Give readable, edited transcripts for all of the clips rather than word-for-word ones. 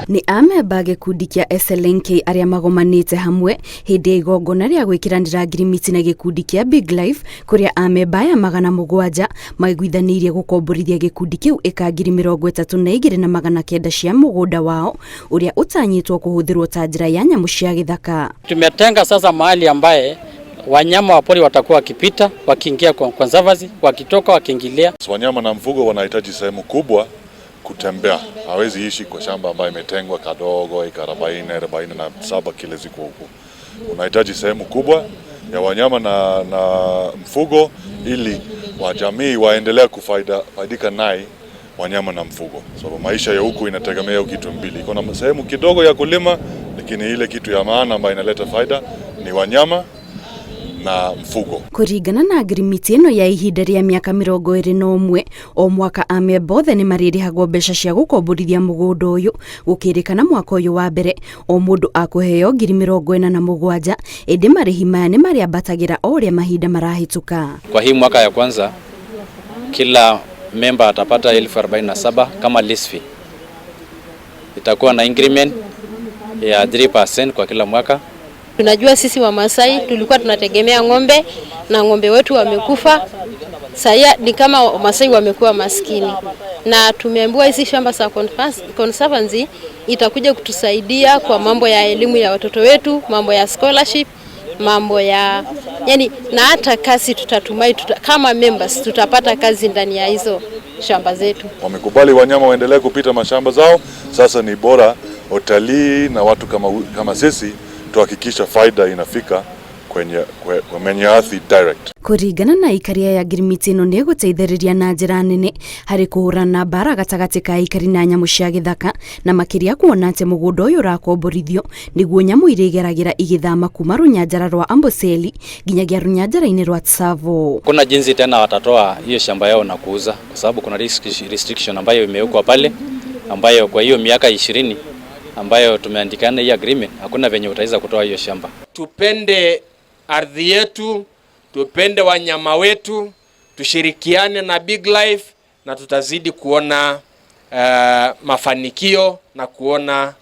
Nĩ amemba a gĩkundi kĩa SLNK arĩa magomanĩte hamwe hĩndĩ ya igongona rĩa gwĩkĩranĩra ngirimiti na gĩkundi kĩa Big Life, kũrĩa amemba aya 700 maiguithanĩirie gũkomborithia gĩkundi kĩu ĩka 32,900 cia mũgũnda wao ũrĩa ũtanyĩtwo kũhũthĩrwo ta njĩra ya nyamũ cia gĩthaka. Tumetenga sasa mahali ambaye wanyama wa pori watakuwa wakipita, wakiingia kwa conservancy, wakitoka, wakiingilia. Wanyama na mfugo wanahitaji sehemu kubwa kutembea, hawezi ishi kwa shamba ambayo imetengwa kadogo eka 40, 47 kile ziko huku. Unahitaji sehemu kubwa ya wanyama na mfugo ili wajamii waendelea kufaidika naye wanyama na mfugo. Sababu maisha ya huku inategemea kitu mbili. Iko na sehemu kidogo ya kulima, lakini ile kitu ya maana ambayo inaleta faida ni wanyama na mfugo. Kũringana na ngirimiti ĩno ya ihinda rĩa mĩaka 21, o mwaka amemba othe nĩ marĩrĩhagwo mbeca cia gũkomborithia mũgũnda ũyũ. Gũkĩrĩkana mwaka ũyũ wa mbere o mũndũ akũheo 47,000, ĩndĩ marĩhi maya nĩ marĩambatagĩra o ũrĩa mahinda marahĩtũka. Kwa hii mwaka ya kwanza kila memba atapata 47,000 kama lease fee. Itakuwa na increment ya 3% kwa kila mwaka. Tunajua sisi Wamasai tulikuwa tunategemea ng'ombe na ng'ombe wetu wamekufa. Sasa ni kama Wamasai wamekuwa maskini, na tumeambiwa hizi shamba za conservancy itakuja kutusaidia kwa mambo ya elimu ya watoto wetu, mambo ya scholarship, mambo ya yani, na hata kazi tutatumai kama members tutapata kazi ndani ya hizo shamba zetu. Wamekubali wanyama waendelee kupita mashamba zao. Sasa ni bora utalii na watu kama sisi tuhakikisha faida inafika kwenye kwenye ardhi direct. Kũringana na aikaria ya ngirimiti ĩno nĩ ĩgũteithĩrĩria na njĩra nene harĩ kũhũrana mbara gatagatĩ ka aikari na nyamũ cia gĩthaka, na makĩria kuona atĩ mũgũnda ũyũ ũrakomborithio nĩguo nyamũ irĩgeragĩra igĩthama kuma rũnyanjara rwa Amboseli nginyagia rũnyanjara-inĩ rwa Tsavo. Kuna jinsi tena watatoa hiyo shamba yao na kuuza, kwa sababu kuna restriction ambayo imewekwa pale, ambayo kwa hiyo miaka 20 ambayo tumeandikana hii agreement, hakuna venye utaweza kutoa hiyo shamba. Tupende ardhi yetu, tupende wanyama wetu, tushirikiane na Big Life na tutazidi kuona mafanikio na kuona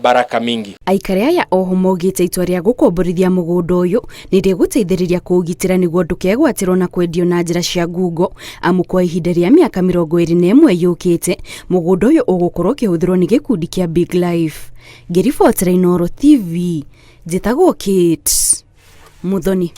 baraka mingi. Aikari aya oho maugĩte itua rĩa gũkomborithia mũgũnda ũyũ nĩ rĩgũteithĩrĩria kũũgitĩra nĩguo ndũkegwatĩrwo na kwendio na njĩra cia ngungo, amu kwa ihinda rĩa mĩaka 21 yũkĩte mũgũnda ũyũ ũgũkorwo ũkĩhũthĩrwo nĩ gĩkundi kĩa Big Life. Ngĩribotera Inooro TV, njĩtagwo Kate Muthoni.